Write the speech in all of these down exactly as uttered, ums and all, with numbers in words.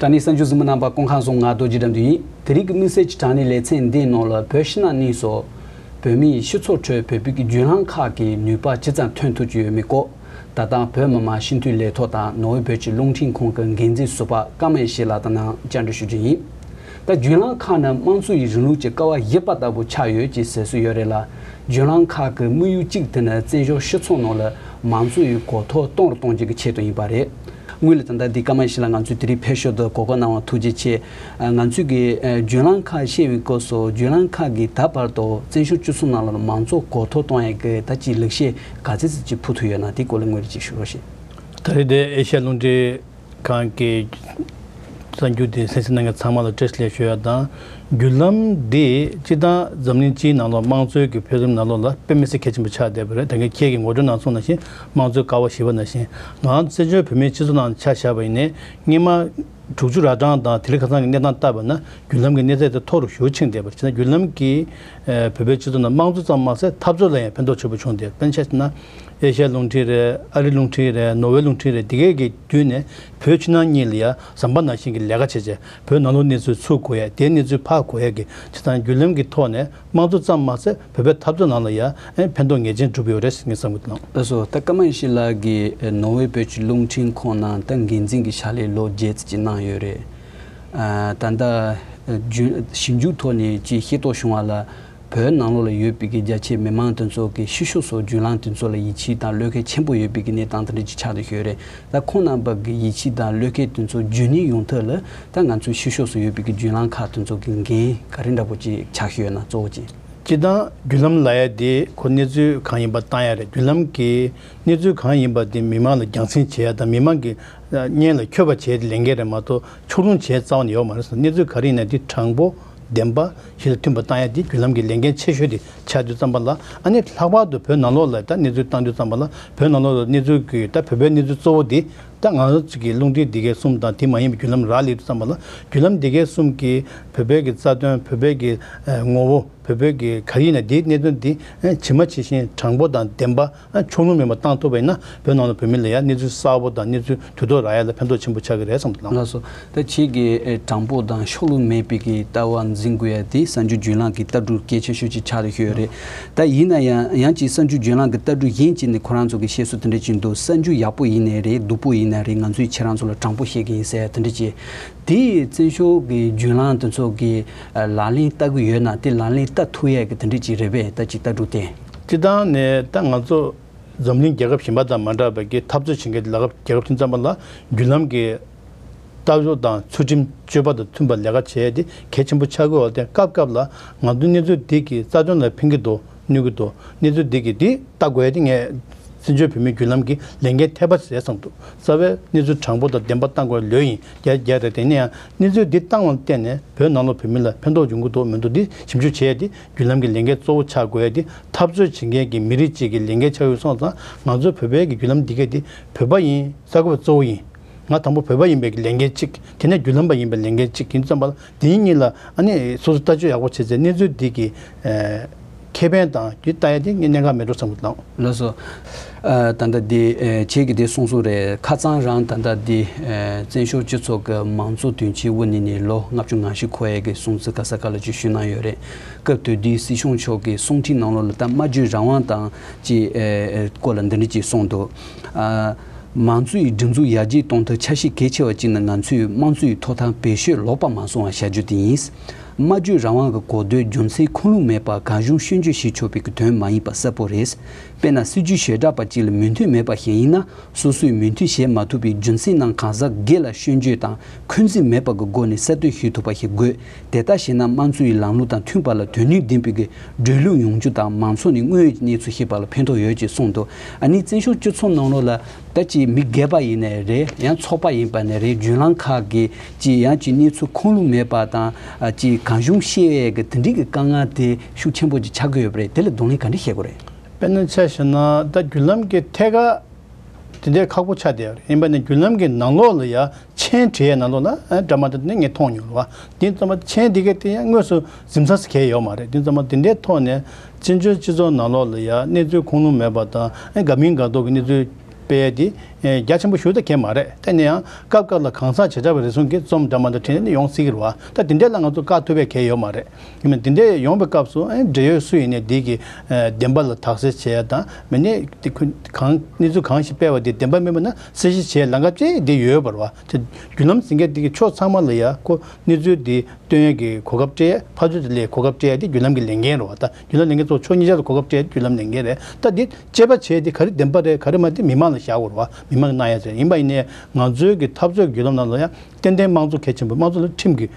ད་ནི་གསར་འགྱུར་གཟིགས་མོ་རྣམ་པ་སྐུ་ཁམས་བཟང་། ང་རྡོ་རྗེ་དགྲ་འདུལ་ཡིན། དེ་རིང་གི་དམིགས་བསལ་གྱི་དྲ་བརྙན་ལེ་ཚན་འདིའི་ནང་ལ་བོད་ཕྱི་ནང་གཉིས་སུ་བོད་མིའི་སྤྱི་ཚོགས་ཁྲོད་བོད་པའི་བརྒྱུད་ལམ་ཁག་གི་ནུས་པ་ཇི་ཙམ་ཐོན་ཐུབ་ཀྱི་ཡོད་མེད་སྐོར། ད་ལྟ་བོད་མི་མང་སྤྱི་འཐུས་ལས་ཐོག་དང་ནོར་ཝེ་བོད་ཀྱི་རླུང་འཕྲིན་ཁང་གི་འགན་འཛིན་ཟུར་པ་ཀརྨ་ཡེ་ཤེས་ལགས་དང་ནང་བཅར་འདྲི་ཞུ་རྒྱུ་ཡིན། ད་བརྒྱུད་ལམ་ཁག་ནི་དམངས་གཙོའི་རིང་ལུགས་ཀྱི་ཀ་བ་བཞི་པ་ལྟ་བུ་ཆགས་ཡོད་ཅེས་ཟེར་སྲོལ་ཡོད་རེད་ལ། བརྒྱུད་ལམ་ཁག་གི་དམིགས་ཡུལ་གཅིག་དེ་ནི་བཙན་བྱོལ་སྤྱི་ཚོགས་ནང་ལ་མང་གཙོ་ཡི་གོ་རྟོགས་སྟོང་རུ་གཏོང་རྒྱུ་གི་ཆེད་དུ་ཡིན་པ་རེད། དངོས་ལ་ད་ལྟ་འདི་ཀརྨ་ཡེ་ཤེས་ལགས་ང་ཚོས་དེ་རིང་ཕེབས་ཞོར་དུ་གོ་སྐབས་གནང་བར་ཐུགས་རྗེ་ཆེ། ང་ཚོས་ཀྱི་བརྒྱུད་ལམ་ཁག་བཤད་པའི་སྐབས་སུ་བརྒྱུད་ལམ་ཁག་གིས་ད་བར་དུ་བཙན་བྱོལ་སྤྱི་ཚོགས་ནང་ལ་མང་གཙོ་གོ་རྟོགས་གཏོང་ཡག་གི་ད་ཅིག་ལེགས་བཤད་ག་ཚོད་ཙམ་ཅིག་ཕུལ་ཐུབ་ཡོད་ན་དེའི་སྐོར་ལ་དངོས་ལ་ཅིག་ཞུ་རོགས་ཞེས། ད་རེས་དེ་ཨེ་ཤ་ཡ་རླུང་འཕྲིན་ཁང་གི་གསར་འགྱུར་དེ་གསན་གཟིགས་གནང་མཁན་ཚང་མ་ལ་བཀྲ་ཤིས་བདེ་ལེགས་ཞུ་ཡ་དང་། བརྒྱུད་ལམ་འདི་སྤྱིར་བཏང་འཛམ་གླིང་སྤྱིའི་ནང་ལོགས་དམངས་གཙོའི་གི་འཕེལ་རིམ་ནང་ལོགས་ལ་དཔེ་མི་སྲིད་གལ་ཆེན་པོ་ཆགས་བསྡད་པ་རེད། ད་གིན་ཁྱེད་ཀྱིས་ངོ་སྤྲོད་ནང་གསུངས་ནང་བཞིན་དམངས་གཙོའི་ཀ་བ་བཞི་པ་ནང་བཞིན་ང་བཙན་བྱོལ་བོད་མིའི་སྤྱི་ཚོགས་ནང་ཆ་བཞག་པ་ཡིན་ནའི་སྔོན་མ་དྲུག་ཅུ་རབ་གྲངས་དང་དེ་རིང་ཁ་སང་གི་གནས་སྟངས་བལྟས་པ་ན་བརྒྱུད་ལམ་གྱི་གནས་ཚད་དེ་མཐོ་རུ་ཞེ་པོ་ཕྱིན་བསྡད་པ་རེད། བྱས་ན་བརྒྱུད་ལམ་གྱིས་ཨ་བོད་པའི་སྤྱི་ཚོགས་ནང་དམངས་གཙོ་ཙམ་མ་ཟད་འཐབ་རྩོད་ལ་ཡང་ཕན་ཐོགས་ཆེན་པོ་བྱུང་བསྡད། དཔེར་ན་ཆ་བཞག་ན་ཨེ་ཤ་ཡ་རླུང་འཕྲིན་རེད། ཨ་རིའི་རླུང་འཕྲིན་རེད། ནོར་ཝེ་རླུང་འཕྲིན་རེད། འདི་གས་ཀྱི་བརྒྱུད་ནས་བོད་ཕྱི་ནང་གཉིས་ལ་ཡང་ཟམ་པ་ནང་བཞིན་གྱི་ལས་ཀ་བྱས་བྱས་བོད་ནང་ལོགས་གནས་ཚུལ་ཚུར་གོ་ཡ། དེའི་གནས་ཚུལ་ཕར་གོ་ཡ་གི་བྱེད་སྟངས་བརྒྱུད་ལམ་གྱི་ཐོག་ནས་དམངས་གཙོ་ཙམ་མ་ཟད་བོད་པའི་འཐབ་རྩོད་ནང་ལ་ཡང་ཕན་ཐོགས་ངེས་ཅན་བསྒྲུབས་ཡོད་རེད་ངས་བསམ་གྱི་འདུག་ལགས་སོ། ད་ཀརྨ་ཡེ་ཤེས་ལགས་ཀྱིས་ནོར་ཝེ་བོད་ཀྱི་རླུང་འཕྲིན་ཁང་ནང་ད་འགན་འཛིན་གྱི་ཕྱག་ལས་ལོ་བརྒྱད་ཙམ་ཅིག་གནང་ཡོད་རེད། ཨ་ད་ལྟ་རྒྱུན་ཞིབ་འཇུག་ཐོག་ནས་ཅིག་ཤེས་རྟོགས་བྱུང་བ་ལ། བོད་ནང་ལོགས་ལ་ཡོད་པའི་གི་རྒྱ་ཆེའི་མི་མང་དེ་ཚོ་གི་ཕྱི་ཕྱོགས་སུ་བརྒྱུད་ལམ་དེ་ཚོ་ལ་ཡིད་ཆེས་དང་བློ་ཁེལ་ཆེན་པོ་ཡོད་པའི་གི་གནས་སྟངས་དེ་འདྲ་ཅིག་ཆགས་བསྡད་ཡོད་རེད། ད་ཁོང་རྣམ་པ་གི་ཡིད་ཆེས་དང་བློ་ཁེལ་དེ་ཚོ་རྒྱུན་གནས་ཡོང་ཐབས་ལ་ད་ང་ཚོའི་ཕྱི་ཕྱོགས་སུ་ཡོད་པའི་གི་བརྒྱུད་ལམ་ཁག་དེ་ཚོ་གི་འགན་ག་རེ་འདྲ་པོ་ཅིག་ཆགས་བཞིན་ཡོད་ན་གཙོ་བོ་ཅིག་སྤྱིར་བཏང་བརྒྱུད་ལམ་ལབ་ཡ་དེ་ཁོ་གནས་ཚུལ་གང་ཡིན་པ་བཏང་ཡ་རེད། བརྒྱུད་ལམ་གྱི་གནས་ཚུལ་གང་ཡིན་པ་དེ་མི་མང་ལ་རྒྱང་སྲིང་བྱེད་ཡ་དང་མི་མང་གི་སྙན་ལ་འཁྱོལ་བ་བྱེད་ཡ་དེ་ལས་འགན་རེད་མ་གཏོགས་ཕྱོགས་ལྷུང་བྱེད་རྩ་བ་ནས་ཡོད་མ་རེད་ཟེར། གནས་ཚུལ་ག་རེ་ཡིན་ན་དེ་དྲང་པོ་བདེན་པ་གཞི་ལ་མཐུན་པ་བཏང་ཡ་དེ་བརྒྱུད་ལམ་གྱི་ལས་འགན་ཆེ་ཤོས་དེ་ཆགས་དུས་ཙམ་པ་ལ། ཨ་ནི་ལྷག་པར་དུ་བོད་ནང་ལོགས་ལ་ད་གནས་ཚུལ་བཏང་དུས་ཙམ་པ་ལ་བོད་ནང་ལོགས་ལ་གནས་ཚུལ་གྱི་ད་བོད་པའི་གནས་ཚུལ་གཙོ་བོ་དེ་ད་ང་ཚོ་གི་རླུང་འཕྲིན་འདི་གའི་གསུམ་དང་དེ་མ་ཡིན་པའི་བརྒྱུད་ལམ་རག་ལས་དུས་ཙམ་པ་ལ་བརྒྱུད་ལམ་འདི་གའི་གསུམ་གྱིས་བོད་པའི་གི་རྩ་དོན། བོད་པའི་གི་ངོ་བོ། བོད་པའི་གི་ག་ཡིན་ན་དེའི་གནད་དོན་འདི་ཇི་མ་ཇི་བཞིན་དྲང་པོ་དང་བདེན་པ་ཕྱོགས་ལྷུང་མེད་པ་བཏང་ཐུབ་པ་ཡིན་ན་བོད་ནང་ལ་བོད་མི་ལ་ཡང་གནས་ཚུལ་གསར་པོ་དང་གནས་ཚུལ་དུས་ཐོག་རག་ཡ་ལ་ཕན་ཐོགས་ཆེན་པོ་ཆགས་ཀྱི་རེད་བསམ་གྱི་འདུག་ལགས་སོ། ད་ཁྱེད་ཀྱིས་དྲང་པོ་དང་ཕྱོགས་ལྷུང་མེད་པའི་གི་ལྟ་བ་འཛིན་དགོས་ཡ་དེ་གསར་འགྱུར་བརྒྱུད་ལམ་གྱི་ལྟ་གྲུབ་གལ་ཆེ་ཤོས་ཅིག་ཆགས་བསྡད་ཡོད་རེད། ད་ཡིན་ན་ཡང་ཡང་ཅིག་གསར་འགྱུར་བརྒྱུད་ལམ་གྱི་ལྟ་གྲུབ་གཞན་གཅིག་ནས་ཁོ་རང་ཚོ་གི་བཤད་སྲོལ་དེ་འདྲ་ཅིག་འདུག་གསར་འགྱུར་ཡག་པོ་ཡིན་ནའི་རེད། སྡུག་པོ་ཡིན་ནའི་རེད། ང་ཚོས་ཁྱེད་རང་ཚོ་ལ་དྲང་པོ་བཤད་ཀྱི་ཡིན་ཟེར་ཡ་དེ་འདྲ་ཅིག་དེ་ཡི་བཙན་བྱོལ་གྱི་བརྒྱུད་ལམ་དེ་ཚོ་གིས་ལག་ལེན་བསྟར་གྱི་ཡོད་ན་དེ་ལག་ལེན་བསྟར་ཐུབ་ཡས་ཀྱི་དེ་འདྲ་ཅིག་རེད་པས། ད་ཅིག་ལྟ་གྲུབ་དེ། སྤྱིར་བཏང་ནས་ད་ང་ཚོ་འཛམ་གླིང་རྒྱལ་ཁབ་གཞན་པ་དང་མ་འདྲ་བའི་གི་འཐབ་རྩོད་བྱེད་མཁན་ལ་རྒྱལ་ཁབ་ཐོན་ཙམ་པ་ལ་བརྒྱུད་ལམ་གྱི་ལྟ་བ་དང་ཚུལ་ཁྲིམས་སྤྱོད་པ་དང་མཐུན་པར་ལས་ཀ་བྱེད་ཡས་དེ་གལ་ཆེན་པོ་ཆགས་ཀྱི་ཡོད་དེ། སྐབས་སྐབས་ལ་ང་ཚོ་གནས་ཚུལ་འདི་གི་རྩ་དོན་ལ་ཕན་གྱི་འདུག་གནོད་ཀྱི་འདུག་གནས་ཚུལ་འདི་གི་འདི་ལྟ་དགོས་ཡ་དེ་ངས་བཙན་བྱོལ་བོད་མིའི་བརྒྱུད་ལམ་གྱི་ལས་འགན་ཐེག་པ་ཟེར་བསམ་འདུག་རྩ་བའི་གནས་ཚུལ་དྲང་པོ་དང་བདེན་པ་བཏང་དགོས་ལོས་ཡིན། རྒྱ་རྒྱ་རེད། དེ་ནས་ཡང་གནས་ཚུལ་འདི་བཏང་བ་ལ་བརྟེན་ནས་བོད་ནང་ལོགས་བོད་མི་ལ་ཕན་ཐོགས་ཡོང་གི་འདུག་མི་འདུག་འདི་ཞིབ་འཇུག་བྱས་ཏེ་བརྒྱུད་ལམ་གྱི་ལས་འགན་གཙོ་བོ་ཆགས་དགོས་ཡ་དེ་འཐབ་རྩོད་བྱེད་མཁན་གྱི་མི་རིགས་གཅིག་གི་ལས་འགན་ཆགས་ཡོད་སོང་ཙང་། ང་ཚོ་བོད་པའི་གི་བརྒྱུད་ལམ་འདི་གས་དེ་བོད་པ་ཡིན་ས་གོ་བ་གཙོ་བོ་ཡིན། ང་དང་པོ་བོད་པ་ཡིན་པའི་གི་ལས་འགན་གཅིག་དེ་ནས་བརྒྱུད་ལམ་པ་ཡིན་པའི་ལས་འགན་གཅིག་ཡིན་ཙམ་པ་ལ། དེ་གཉིས་ལ་ཨ་ནི་སོ་སོ་ལྟ་སྤྱོད་ཡག་པོ་བྱས་ཚེ་གནས་ཚུལ་འདི་གི་ཨ་ཁེ་ཕན་དང་རྒྱུ་ལྟ་ཡ་དེ་ངས་གནད་འགག་མེད་འགྲོ་བསམ་གྱི་འདུག་ལགས་སོ། ཨ་ད་ལྟ་འདི་ཨ་ཁྱེད་ཀྱིས་དེ་གསུངས་གསུངས་རེད། ཁ་རྩང་རང་ད་ལྟ་འདི་ཨ་བཙན་བྱོལ་སྤྱི་ཚོགས་ཀྱི་མང་གཙོ་དོན་ཆེན་དབུ་བརྙེས་ནས་ལོ་ལྔ་བཅུ་ང་བཞི་འཁོར་ཡས་ཀྱི་སྲུང་བརྩི་ག་ས་ག་ལ་ཅིག་ཞུས་གནང་ཡོད་རེད། སྐབས་དེ་དུས་སྲིད་སྐྱོང་མཆོག་གིས་གསུང་འཕྲིན་ནང་ལོགས་ལ་ད་སྨྲ་བརྗོད་རང་དབང་དང་ཅིག་ཨ་ཨ་སྐོར་ལ་འདི་འདྲ་ཅིག་གསུངས་འདུག་ཨ་མང་གཙོའི་སྒྲིག་འཛུགས་ཡར་རྒྱས་གཏོང་ཐབས་ཆ་ཤས་གལ་ཆེ་བ་གཅིག་ནི་ང་ཚོས་དམངས་གཙོའི་ཐོབ་ཐང་བེད་སྤྱོད་ལོག་པ་མ་སོང་བ་བྱ་རྒྱུ་དེ་ཡིན། སྨྲ་བརྗོད་རང་དབང་གི་གོ་དོན་རྒྱུ་མཚན་ཁུངས་ལུང་མེད་པར་གང་བྱུང་སྐྱོན་བརྗོད་བྱེད་ཆོག་པའི་གི་དོན་མ་ཡིན་པ་གསལ་པོ་རེད། དཔེར་ན་སྲིད་ཇུས་ཞེ་དྲག་པ་གཅིག་ལ་མོས་མཐུན་མེད་པ་ཞིག་ཡིན་ན། སོ་སོས་མོས་མཐུན་བྱེད་མ་ཐུབ་པའི་རྒྱུ་མཚན་རྣམས་གང་ཟག་སྒེར་ལ་སྐྱོན་བརྗོད་དང་འཁོན་འཛིན་མེད་པ་གི་སྒོ་ནས་གསལ་སྟོན་ཞུ་ཐུབ་པ་ཞིག་དགོས། དེ་ལྟར་བྱས་ན་དམངས་གཙོའི་ལམ་ལུགས་དང་མཐུན་པ་ལ་དོན་སྙིང་ལྡན་པའི་གི་གྲོས་ལུགས་ཡོང་རྒྱུ་དང་མང་ཚོགས་ནས་དངོས་ཡོད་ཀྱི་གནས་ཚུལ་ཤེས་པ་ལ་ཕན་ཐོགས་ཡོད་ཅེས་གསུངས་འདུག་ཨ་ནི་བཙན་བྱོལ་སྤྱི་ཚོགས་ནང་ལོགས་ལ་ད་ཅིག་མི་སྒེར་པ་ཡིན་ནའི་རེད། ཡང་ཚོགས་པ་ཡིན་པ་ནའི་རེད། བརྒྱུད་ལམ་ཁག་གིས་ཅིག་ཡང་ཅིག་གནས་ཚུལ་ཁུངས་ལུང་མེད་པ་དང་ཨ་ཅིག་གང་བྱུང་བཤད་ཡས་ཀྱི་དེ་འདྲའི་གི་དཀའ་ངལ་དེ་ཤུགས་ཆེན་པོ་ཅིག་ཆགས་ཀྱི་ཡོད་པ་རེད། དེ་ལ་གདོང་ལེན་ག་འདྲ་བྱེད་དགོས་རེད། དཔེར་ན་ཆ་བཞག་ན་ད་བརྒྱུད་ལམ་གྱི་ཐད་ཀར་དེ་འདྲའི་ཁག་པོ་ཆགས་བསྡད་ཡོད་རེད། ཡིན་པ་ནི་བརྒྱུད་ལམ་གྱི་ནང་ལོགས་ལ་ཡ་མཆན་བྲིས་ཡས་ནང་ལོགས་ལ་ཨ་འདྲ་མ་འདྲ་དེ་ངས་མཐོང་མྱོང་རེད་བ། དེ་ཙམ་པ་མཆན་འདི་གས་དེ་ཡང་དངོས་སུ་འཛིན་ས་ཟེར་མཁན་ཡོད་མ་རེད། དེ་ཙམ་པ་དེ་འདྲའི་ཐོག་ནས་བཙན་བྱོལ་སྤྱི་ཚོགས་ནང་ལོགས་ལ་ཡ་གནས་ཚུལ་ཁུངས་ལུང་མེད་པ་དང་ཨ་དགའ་མིན་དགའ་མདོག་གི་གནས་ཚུལ་ སྤེལ་ཡས་དེ་རྒྱ་ཆེན་པོ་ཞུ་ད་གལ་མ་རེད། དེ་ནས་ཡང་སྐབས་སྐབས་ལ་གང་ཟག་བྱེ་བྲག་པའི་རེ་ཟུང་གིས་རྩོམ་འདྲ་མ་འདྲ་བྲིས་ནས་ཡོང་སྲིད་ཀྱི་རེད་བ། ད་དེ་འདྲས་ལ་ང་ཚོ་བཀག་ཐུབ་པའི་གལ་ཡོད་མ་རེད། ཡིན་ན་དེ་འདྲས་ཡོང་པའི་སྐབས་སུ་ཨེ་འབྲེལ་ཡོད་སུ་ཡིན་ནས་འདི་གི་བདེན་པ་ལ་དག་སེལ་བྱེད་ཡ་དང་མི་ནས་དེ་ཁུ་གང་གནས་ཚུལ་གང་ཞིག་སྤེལ་བ་དེ་བདེན་པ་མིན་པ་ན་གསལ་བཤད་བྱེད་ཡ་ལམ་ཁ་བཅས་དེ་ཡོད་པ་རེད་བ། དེ་བརྒྱུད་ལམ་ཟིན་མཁན་དེ་གི་ཕྱོགས་ཚང་མ་ལ་ཡ་ཁོ་གནས་ཚུལ་དེ་སྟོན་ཡས་ཀྱི་གོ་སྐབས་སྤྲད་ཡས། ཕར་ཚུར་དེ་ལས་གོ་སྐབས་སྤྲད་ཡས་དེ་བརྒྱུད་ལམ་གྱི་ལས་འགན་རེད་བ། ད་བརྒྱུད་ལམ་ལས་འགན་ཚོ་ཕྱོགས་གཉིས་ཆ་ལ་གོ་སྐབས་སྤྲད་ཡས་བརྒྱུད་ལམ་ལས་འགན་རེད། ད་དེ་དཔྱད་པ་བྱས་དེ་ག་རེ་བདེན་པ་རེད་ག་རེ་མ་རེད་དེ་མི་མང་ལ་བཞག་དགོས་རེད་བ། མི་མང་གིས་གནང་ཡས་རེད། ཡིན་པ་ཡིན་ནའི་ང་ཚོའི་གི་འཐབ་རྩོད་བརྒྱུད་ལམ་ནང་ལ་ཡང་ཏན་ཏན་དམངས་གཙོ་གལ་ཆེན་པོ། དམངས་གཙོ་ལ་ཁྲིམས་ཀྱི་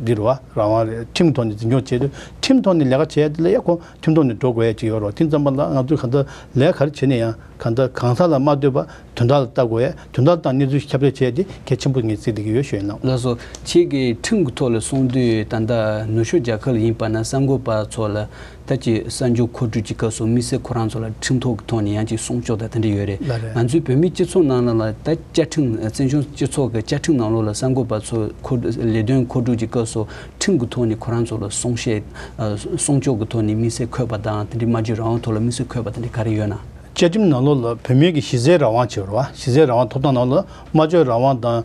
འདི་རེད་བ། རང་དབང་རེད། ཁྲིམས་ཐོག་ནས་འཛིན་སྐྱོང་བྱས་དུས་ཁྲིམས་ཐོག་ནས་ལས་ཀ་བྱས་ཡས་དེ་ལ་ཡང་ཁོ་ཁྲིམས་ཐོག་ནས་འགྲོ་དགོས་ཡས་ཅིག་ཡོད་རེད་བ། དེ་ཙམ་པ་ལ་ང་ཚོས་གང་ལྟར་ལས་ཀ་ག་རེ་བྱས་ནས་ཡང་གང་ལྟར་གང་ཟག་ལ་མ་ལྟོས་པར་དོན་དག་ལ་ལྟ་དགོས་ཡས། དོན་དག་དང་གནས་ཚུལ་ཁྱབ་བསྒྲགས་བྱས་ཏེ་གལ་ཆེན་པོ་ངས་བརྩིས་བསྡད་ཀྱི་ཡོད་ཞུ་ཡས་གནང་། ལགས་སོ། ཁྱེད་ཀྱིས་ཁྲིམས་ཀྱི་ཐོག་ལ་གསུངས་དུས་ད་ལྟ་ནུབ་ཕྱོགས་རྒྱལ་ཁབ་ལ་ཡིན་པ་ན་གསར་འགོད་པ་ཚོ་ལ་ད་ཅི་གསར་འགྱུར་མཁོ་སྒྲུབ་ཀྱི་སྐབས་སུ་དམིགས་བསལ་ཁོ་རང་ཚོ་ལ་ཁྲིམས་ཐོག་གི་ཐོག་ནས་ཡང་ཅིག་སྲུང་སྐྱོབ་དང་དེ་འདྲ་ཡོད་རེད། ལགས་རེད། ང་ཚོའི་བོད་མིའི་སྤྱི་ཚོགས་ནང་ལ་ལ་ད་བཅའ་ཁྲིམས་བཙན་བྱོལ་སྤྱི་ཚོགས་ཀྱི་བཅའ་ཁྲིམས་ནང་ལོགས་ལ་གསར་འགོད་པ་ཚོ་མཁོ་ལས་དོན་མཁོ་སྒྲུབ་ཀྱི་སྐབས་སུ་ཁྲིམས་ཀྱི་ཐོག་ནས་ཁོ་རང་ཚོ་ལ་སྲུང་བཤད་སྲུང་སྐྱོབ་ཀྱི་ཐོག་ནས་དམིགས་བསལ་འཁོད་པ་དང་དེ་འདྲའི་སྨྲ་བརྗོད་རང་དབང་ཐོག་ལ་དམིགས་བསལ་འཁོད་པ་དེ་འདྲ་ག་རེ་ཡོད་ན། བཅའ་ཁྲིམས་ནང་ལོགས་ལ་བོད་མིའི་གི་གཞི་རྩའི་རང་དབང་ཅིག་ཡོད་རེད་བ། གཞི་རྩའི་རང་དབང་ཐོབ་ཐང་ནང་ལ་སྨྲ་བརྗོད་རང་དབང་དང་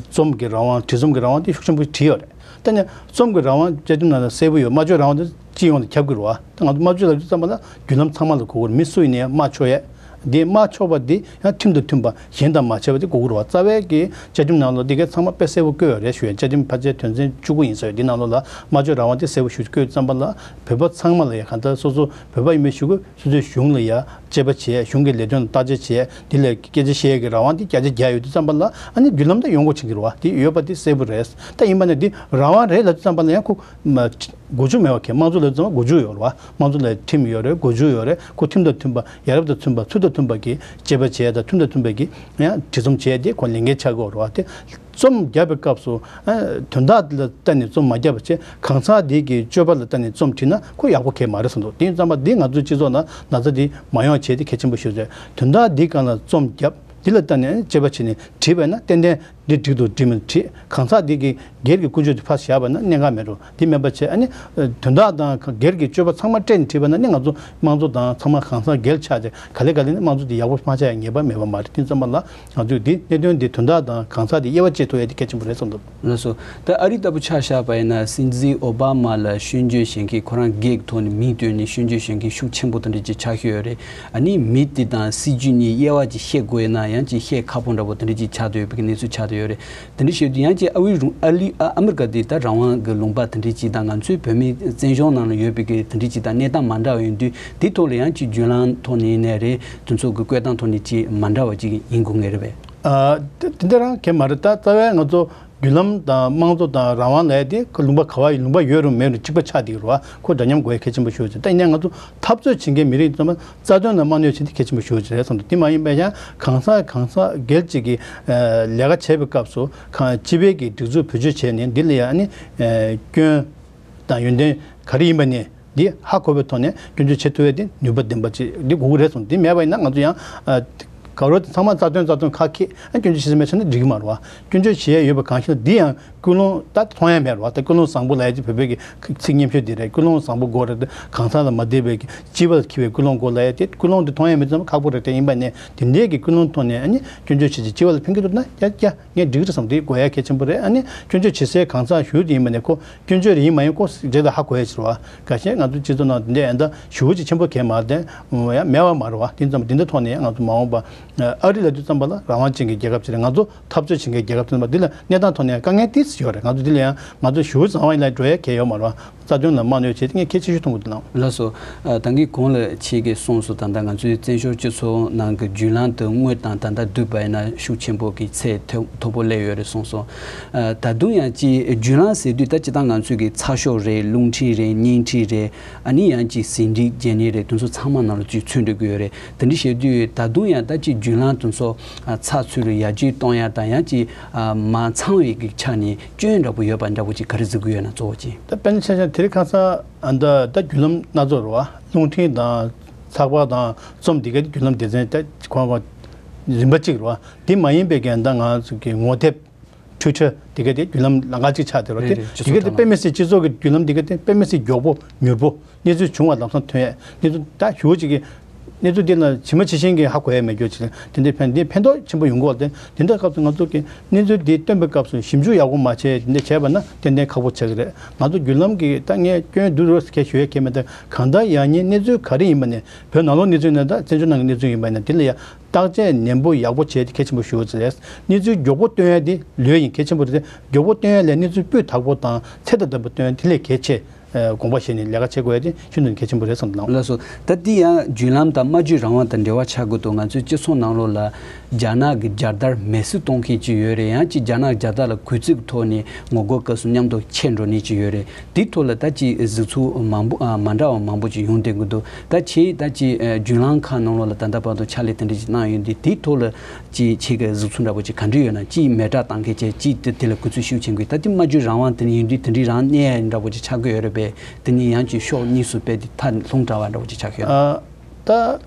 རྩོམ་གྱི་རང་དབང་། བྲིས་རྩོམ་གྱི་རང་དབང་དེ་ཤུགས་ཆེན་པོ་བྲིས་ཡོད་རེད། ད་ནི་རྩོམ་གྱི་རང་དབང་བཅའ་ཁྲིམས་ནང་ལ་གསལ་པོ་ཡོད། སྨྲ་བརྗོད་རང་དབང་དེ་སྤྱི་ཡོངས་ལ་ཁྱབ་ཀྱི་རེད་བ། ད་ང་ཚོ་སྨྲ་བརྗོད་ལབ་དུས་ཙམ་པ་ལ་བརྒྱུད་ལམ་ཚང་མ་ལ་གོ་དགོས་རེད། མི་སུ་ཡིན་ནའི་སྨྲ་ཆོག་ཡས། དེ་སྨྲ་ཆོག་པ་དེ་ཡང་ཁྲིམས་དང་མཐུན་པ་གཞན་དང་མ་ཕྱེ་བ་དེ་དགོས་ཀྱི་རེད་བ། རྩ་བའི་གི་བཅའ་ཁྲིམས་ནང་ལ་འདི་གའི་ཚང་མ་དཔེ་གསལ་པོ་བཀོད་ཡོད་རེད་ཞུ་ཡས། བཅའ་ཁྲིམས་ཕལ་ཆེར་དོན་ཚན་བཅུ་དགུ་ཡིན་ས་ཡོད། འདི་ནང་ལོགས་ལ་སྨྲ་བརྗོད་རང་དབང་དེ་གསལ་པོ་ཞེ་པོ་བཀོད་ཙམ་པ་ལ་བོད་པ་ཚང་མ་ལ་ཡ་གང་ལྟར་སོ་སོ་བོད་པ་ཡིན་པའི་གཞུག་གུ་སོ་སོའི་གཞུང་ལ་ཡ་དཔྱད་པ་བྱས། གཞུང་གི་ལས་དོན་ལ་བརྟག་དཔྱད་བྱས། འདི་ལ་སྐད་ཆ་བཤད་ཡས་ཀྱི་རང་དབང་དེ་བརྒྱ་ཆ་བརྒྱ་ཡོད་དུས་ཙམ་པ་ལ་ཨ་ནི་བརྒྱུད་ལམ་དེ་ཡོང་སྒོ་ཕྱེ་གི་རེད་བ། དེ་ཡོད་པ་དེ་གསལ་པོ་རེད། ད་ཡིན་པ་ནི་འདི་རང་དབང་རེད་ལབ་དུས་ཙམ་པ་ལ་ཡང་ཁོ་མ་སྒོ་ཕྱུགས་མེད་པ་གི། དམངས་གཙོ་ལབ་དུས་ཙམ་པ་སྒོ་ཕྱུགས་ཡོད་རེད་བ། དམངས་གཙོ་ལ་ཁྲིམས་ཡོད་རེད། སྒོ་ཕྱུགས་ཡོད་རེད། ཁོ་ཁྲིམས་དང་མཐུན་པ། ཡ་རབས་དང་མཐུན་པ། ཚུལ་དང་མཐུན་པ་གི་དཔྱད་པ་བྱས་ཡས་དང་མཐུན་དང་མཐུན་པ་གི་ཡང་བྲིས་རྩོམ་བྱས་ཡས་དེ་ཁོ་ལས་འགན་ཆགས་ཀྱི་ཡོད་རེད་བ། དེ་རྩོམ་བརྒྱབ་པའི་སྐབས་སུ་ཨ་དོན་དག་ལ་བལྟས་ནས་རྩོམ་མ་བརྒྱབ་པ་བྱས། གང་ཟག་དེ་གི་སྤྱོད་པ་ལ་བལྟས་ནས་རྩོམ་བྲིས་ན་ཁོ་ཡག་པོ་གང་ཡང་མ་རེད་བསམ་འདུག་དེ་ཡིན་ཙམ་པ་འདི་ང་ཚོའི་སྤྱི་ཚོགས་ནང་ན་ཚ་འདི་མ་ཡོང་བྱས་དེ་གལ་ཆེན་པོ་ཞིག་རེད། དོན་དག་འདི་སྒང་ལ་རྩོམ་བརྒྱབ། འདི་ལ་བལྟས་ནས་དཔྱད་པ་བྱས་ནས་བྲིས་པས་ན་ཏན་ཏན་འདི་འགྲིག་འདུག་འགྲིག་མི་འདུག་བྲིས། གང་ཟག་འདི་གི་སྒེར་གྱི་ཀུན་སྤྱོད་དེ་ཕར་བཞག་པ་ན་གནད་འགག་མེད་འགྲོ། དེ་མེད་པ་བྱས། ཨ་ནི་དོན་དག་དང་སྒེར་གྱི་སྤྱོད་པ་ཚང་མ་སྤྲད་ནས་བྲིས་པ་ན་ནི་ང་ཚོ་དམངས་གཙོ་དང་ཚང་མ་གང་ཟག་སྒེར་ཆགས་ཏེ་ག་ལེ་ག་ལེ་ནི་དམངས་གཙོ་དེ་ཡག་པོ་མ་ཆགས་ཡ་ངེས་པ་མེད་པ་མ་རེད། དེ་ཙམ་པ་ལ་ང་ཚོས་འདི་གནད་དོན་འདི་དོན་དག་དང་གང་ཟག་དེ་དབྱེ་བ་ཕྱེ་ཐུབ་ཡ་དེ་གལ་ཆེན་པོ་རེད་བསམ་འདུག་ལགས་སོ། ད་ཨ་རི་ལྟ་བུ་ཆ་བཞག་པ་ཡིན་ན་སྲིད་འཛིན་ཨོ་བྷ་མ་ལ་སྐྱོན་བརྗོད་བྱེད་མཁན་ཁོ་རང་སྒེར་གྱི་ཐོག་ནས་མིང་བཏོན་ནས་སྐྱོན་བརྗོད་བྱེད་མཁན་ཤུགས་ཆེན་པོ་དེ་འདྲ་ཅིག་ཆགས་བཞིན་ཡོད་རེད། ཨ་ནི་མི་དེ་དང་སྲིད་ཇུས་གཉིས་དབྱེ་བ་ཅིག་ཕྱེ་དགོས་ན་ཡང་ཅིག་ཕྱེ་ཁག་པོ་འདྲ་པོ་དེ་འདྲ་ཅིག་ཆགས་བསྡད་ཡོད་པའི་གནས་ཚུལ་ཆགས་བསྡད་ཡོད་རེད། དེ་འདྲ་བྱེད་དུས་ཡང་ཅིག་ཨ་རིའི་རུང་ཨ་ལི་ཨ་ཨ་མི་རི་ཀ་དེ་ད་རང་དབང་གི་ལུང་པ་དེ་འདྲ་ཅིག་དང་ང་ཚོའི་བོད་མིའི་བཙན་བྱོལ་ནང་ལ་ཡོད་པའི་གི་དེ་འདྲ་ཅིག་དང་གནས་སྟངས་མ་འདྲ་བ་ཡིན་དུས་དེ་ཐོག་ལ་ཡང་ཅིག་བརྒྱུད་ལམ་ཐོག་ནས་ཡིན་ནའི་རེད། དེ་ཚོ་གི་བཀོད་སྟངས་ཐོག་ནས་ཅིག་མ་འདྲ་བ་ཅིག་ཡིན་དགོས་ངེས་རེད་པས། ཨ། དེ་དེ་འདྲ་རང་གང་ཡང་མ་རེད། ད་རྩ་བའི་ང་ཚོ་བརྒྱུད་ལམ་དང་དམངས་གཙོ་དང་རང་དབང་ལབ་ཡ་དེ་ཁོ་ལུང་པ་ག་བ་ཡི་ལུང་པ་ཡོད་རུང་མེད་རུང་གཅིག་པ་ཆགས་བསྡད་ཀྱི་རེད་བ། ཁོ་འདྲ་མཉམ་དགོས་ཡ་གལ་ཆེན་པོ་ཞེ་པོ་ཅིག་ད་ཡིན་ནའི་ང་ཚོ་འཐབ་རྩོད་བྱེད་མཁན་མི་རིགས་ཚང་མ་རྩ་དོན་ལ་མ་གནོད་བྱེད་དེ་གལ་ཆེན་པོ་ཞེ་པོ་ཅིག་རེད་བསམ་འདུག་དེ་མ་ཡིན་པ་ཡང་གང་ཟག་གང་ཟག་སྒེར་གཅིག་གིས་ཨ་ལས་ཀ་བྱེད་པའི་སྐབས་སུ་གང་སྤྱི་པའི་གི་སྒྲིག་འཛུགས་བེད་སྤྱོད་བྱས་ནས་འདི་ལ་ཡང་ཨ་ནི་ཨ་སྐྱོན་དང་ཡོན་ཏན་ག་རེ་ཡིན་པ་ནས། འདི་ཧ་གོ་བའི་ཐོག་ནས་སྐྱོན་བརྗོད་བྱེད་ཐུབ་ཡས་དེ་ནུས་པ་ལྡན་པ་ཅིག་འདི་དགོས་ཀྱི་རེད་གསུངས། འདི་མེད་པ་ཡིན་ན་ང་ཚོ་ཡང་ཨ་དགའ་རོགས་དེ་ཚང་མ་རྩ་དོན་རྩ་དོན་ཁ་ཁེ་ཨ་སྐྱོན་བརྗོད་བྱེད་ས་མེད་ཆ་ནས་འགྲིག་གི་མ་རེད་བ། སྐྱོན་བརྗོད་བྱེད་ཡས་ཡོད་པ་གང་ཞིག་ལ་འདི་ཡང་ཀུན་སློང་ད་མཐོང་ཡ་མེད་རེད་བ། ད་ཀུན་སློང་བཟང་པོ་ལབ་ཡ་ཅིག་བོད་པའི་གི་ཚིག་སྙན་ཤོས་འདི་རེད། ཀུན་སློང་བཟང་པོ་དགོས་རེད། གང་ཟག་ལ་མ་བདེ་བའི་གི་སྤྱི་པ་ལ་འཁྱེར་བའི་ཀུན་སློང་དགོས་ལབ་ཡ་དེ་ཀུན་སློང་དེ་མཐོང་ཡ་མེད་ཙང་ཁག་པོ་རེད། དེ་ཡིན་པ་ནས་དེ་འདྲའི་གི་ཀུན་སློང་ཐོག་ནས་ཨ་ནི་སྐྱོན་བརྗོད་བྱེད་ཅིག་སྤྱི་པ་ལ་ཕན་གི་འདུག་ན་ཡ་ཡ། ངས་འགྲིག་རེད་བསམ་དེ་དགོས་ཡ་གལ་ཆེན་པོ་རེད། ཨ་ནི་སྐྱོན་བརྗོད་བྱེད་སའི་གང་ཟག་ཞུ་རྒྱུ་ཡིན་པ་ནས་ཁོ་སྐྱོན་བརྗོད་རེད་ཡིན་མ་ཡིན་ཁོ་རྗེས་ལ་ཧ་གོ་ཡ་ཅིག་རེད་བ། འགའ་ཤས་ང་ཚོ་སྤྱི་ཚོགས་ནང་འདི་འདྲ་ཡན་ད་ཞུ་རྒྱུ་ཅིག་ཆེན་པོ་གང་ཡང་མ་རེད་དེ། ཡང་མེད་པ་མ་རེད་བ། དེ་ཙམ་འདི་འདྲ་ཐོག་ནས་ང་ཚོ་མ་འོངས་པ་ཨ་རི་ལ་དུས་ཙམ་པ་ལ་རང་དབང་ཅན་གྱི་རྒྱལ་ཁབ་ཅིག་རེད། ང་ཚོ་འཐབ་རྩོད་བྱེད་མཁན་རྒྱལ་ཁབ་ཅིག་རེད་པ། འདི་ལ་གནས་སྟངས་ཐོག་ནས་དཀའ་ངལ་ཏོག་ཙམ་ཡོད་རེད། ང་ཚོ་འདི་ལ་ཡང་ང་ཚོ་ཞུ་རྒྱུ་བཟང་བ་ཡིན་ལ་འགྲོ་ཡ་གང་ཡང་ཡོད་མ་རེད་བ། རྩ་དོན་ལ་མ་གནོད་བྱས་ཏེ་ངས་གལ་ཆེ་ཤོས་མཐོང་གི་འདུག་ལགས། ལགས་སོ། ཨ་ད་གིན་གོང་ལ་ཁྱེད་ཀྱིས་གསུངས་སོང་། ད་ལྟ་ང་ཚོའི་བཙན་བྱོལ་སྤྱི་ཚོགས་ནང་གི་བརྒྱུད་ལམ་དེ་དངོས་དང་ད་ལྟ་བསྡུར་བ་ཡིན་ན་ཤུགས་ཆེན་པོ་གི་ཚད་མཐོ་མཐོ་པོ་སླེབས་ཡོད་རེད་གསུངས་སོང་། ཨ་ད་དུང་ཡང་ཅིག་བརྒྱུད་ལམ་ཟེར་དུས་ད་སྤྱིར་བཏང་ང་ཚོའི་གི་ཚགས་ཤོག་རེད། རླུང་འཕྲིན་རེད། བརྙན་འཕྲིན་རེད། ཨ་ནི་ཡང་ཅིག་ཟིན་བྲིས་རྗེས་ནས་རེད། དེ་ཚོ་ཚང་མ་ནང་ལ་ཅིག་ཚུད་འགྲོ་གི་ཡོད་རེད། དེ་འདྲ་བྱེད་དུས་ད་དུང་ཡང་ད་ཅིག་བརྒྱུད་ལམ་དེ་ཚོ་ཨ་ཚགས་ཚུད་རུ་ཡར་རྒྱས་གཏོང་ཡ་དང་ཡང་ཅིག་ཨ་མ་ཚང་བའི་གི་ཆ་ནས་སྐྱོན་འདྲ་པོ་ཡོད་པ་འདྲ་པོ་ཅིག་ག་རེ་གཟིགས་ཀྱི་ཡོད་ན་གཙོ་བོ་ཅིག་ད་དཔེར་ན་ཆ་བཞག་དེ་རིང་ཁ་སང་ཨ་ད་ད་བརྒྱུད་ལམ་སྣ་ཚོགས་རེད་བ། རླུང་འཕྲིན་དང་ཚགས་པར་དང་རྩོམ་འདི་གའི་བརྒྱུད་ལམ་སྡེ་ཚན་ད་གོང་གོང་རིམ་པ་གཅིག་རེད་བ། འདི་མ་ཡིན་པའི་གན་ད་ང་ཚོ་གི་ངོ་དེབ། Twitter་འདི་གའི་དེ་བརྒྱུད་ལམ་ལ་ང་གཅིག་ཆགས་བསྡད་རེད་བ། རེད་རེད། སྤྱི་དེ་འདི་གའི་དེ་ཚོགས་དཔེ་མི་སྲིད་སྤྱི་ཚོགས་ཀྱི་བརྒྱུད་ལམ་འདི་གའི་དེ་དཔེ་མི་སྲིད་མགྱོགས་པོ་མྱུར་པོ་གནས་ཚུལ་བྱུང་བ་ལམ་སང་ཐོན་ཡས་གནས་ཚུལ་ད་ཞུ་བ་ཅིག་གི་ གནས་ཚུལ་འདི་ལ་ཇི་མ་ཇི་བཞིན་གྱི་ཧ་གོ་ཡ་མེད་རྒྱུ་ཅིག་དེ་འདྲའི་ཕན་འདི་ཕན་ཐོགས་ཆེན་པོ་ཡོང་གི་ཡོད་རེད། དེ་འདྲའི་སྐབས་སུ་ང་ཚོ་གི་གནས་ཚུལ་འདི་སྟོན་པའི་སྐབས་སུ་ཞིབ་འཇུག་ཡག་པོ་མ་བྱས་དེ་འདྲ་བྱས་པ་ན་ཏན་ཏན་ཁག་པོ་ཆགས་ཀྱི་རེད། ང་ཚོ་བརྒྱུད་ལམ་གྱི་ད་ངས་སྐྱོན་འདུག་རོགས་ཁྱེད་ཞུ་ཡ་ཁྱེད་མེད་ད། གང་ལྟར་ཡང་ཉིན་གནས་ཚུལ་ག་རེ་ཡིན་པ་ནས་བོད་ནང་ལོགས་གནས་ཚུལ་ཡིན་ན་ད་བཙན་བྱོལ་ནང་གི་གནས་ཚུལ་ཡིན་པ་ཡིན་ན་དེ་ལ་ཡ་བརྟག་དཔྱད་ནན་པོ་ཡག་པོ་བྱས་ཏེ་གལ་ཆེན་པོ་ཞུ་བ་ཟེར། གནས་ཚུལ་མགྱོགས་པོ་སྟོན་ཡ་དེ་ལོས་ཡིན་གལ་ཆེན་པོ་རེད། མགྱོགས་པོ་སྟོན་ཡ་ལས་གནས་ཚུལ་སྤུས་དག་པོ་དང་ཚད་དང་ལྡན་པ་སྟོན་ཡ་དེ་ལས་གལ་ཆེ། ཨ་དགོངས་པ་བཞེས་ནས་ལས་ཀ་བྱེད་དགོས་ཡ་དེ་ཤིན་ཏུ་གལ་ཆེན་པོ་རེད་བསམ་གནང་། ལགས་སོ། ད་འདི་ཡང་བརྒྱུད་ལམ་དང་སྨྲ་བརྗོད་རང་དབང་དང་འབྲེལ་བ་ཆགས་དགོས་འདུག་ང་ཚོའི་སྤྱི་ཚོགས་ནང་ལོགས་ལ་རྒྱ་ནག་གི་རྒྱལ་དར་མེ་སྲེག་གཏོང་མཁན་ཅིག་ཡོད་རེད། ཡང་ཅིག་རྒྱ་ནག་རྒྱལ་དར་ལ་གུས་བརྩི་གི་ཐོག་ནས་ངོ་རྒོལ་སྐབས་སུ་མཉམ་དུ་ཆས་འགྲོ་མཁན་ཅིག་ཡོད་རེད། དེའི་ཐོག་ལ་ད་ཅིག་གཟིགས་ཚུལ་མང་པོ་ཨ་མ་འདྲ་བ་མང་པོ་ཅིག་ཡོང་བསྡད་ཀྱི་འདུག་ད་ཁྱེད་ད་ཅིག་ཨ་བརྒྱུད་ལམ་ཁག་ནང་ལོགས་ལ་ད་ལྟ་བར་དུ་ཕྱག་ལས་དེ་འདྲ་ཅིག་གནང་ཡོད་འདི་དེའི་ཐོག་ལ་ཅིག་ཁྱེད་ཀྱི་གཟིགས་ཚུལ་འདྲ་པོ་ཅིག་ག་འདྲ་ཡོད་ན། ཅིག་མེ་སྲེག་བཏང་མཁན་བྱས་ཅིག་དེ་དེ་ལ་གུས་བརྩི་ཤུགས་ཆེན་དགོས། ད་ཅིག་སྨྲ་བརྗོད་རང་དབང་དེ་ནི་ཡིན་དུས་དེ་འདྲའི་རང་གནས་ཡ་འདྲ་པོ་ཅིག་ཆགས་ཀྱི་ཡོད་རེད་པས། དེ་ནི་ཡང་ཅིག་ཕྱོགས་གཉིས་སུ་སྤེལ་ཏེ་ཐབས་ལྷུང་དྲགས་པ་འདྲ་པོ་ཅིག་ཆགས་ཀྱི་ཡོད་ན། ཨ་ད་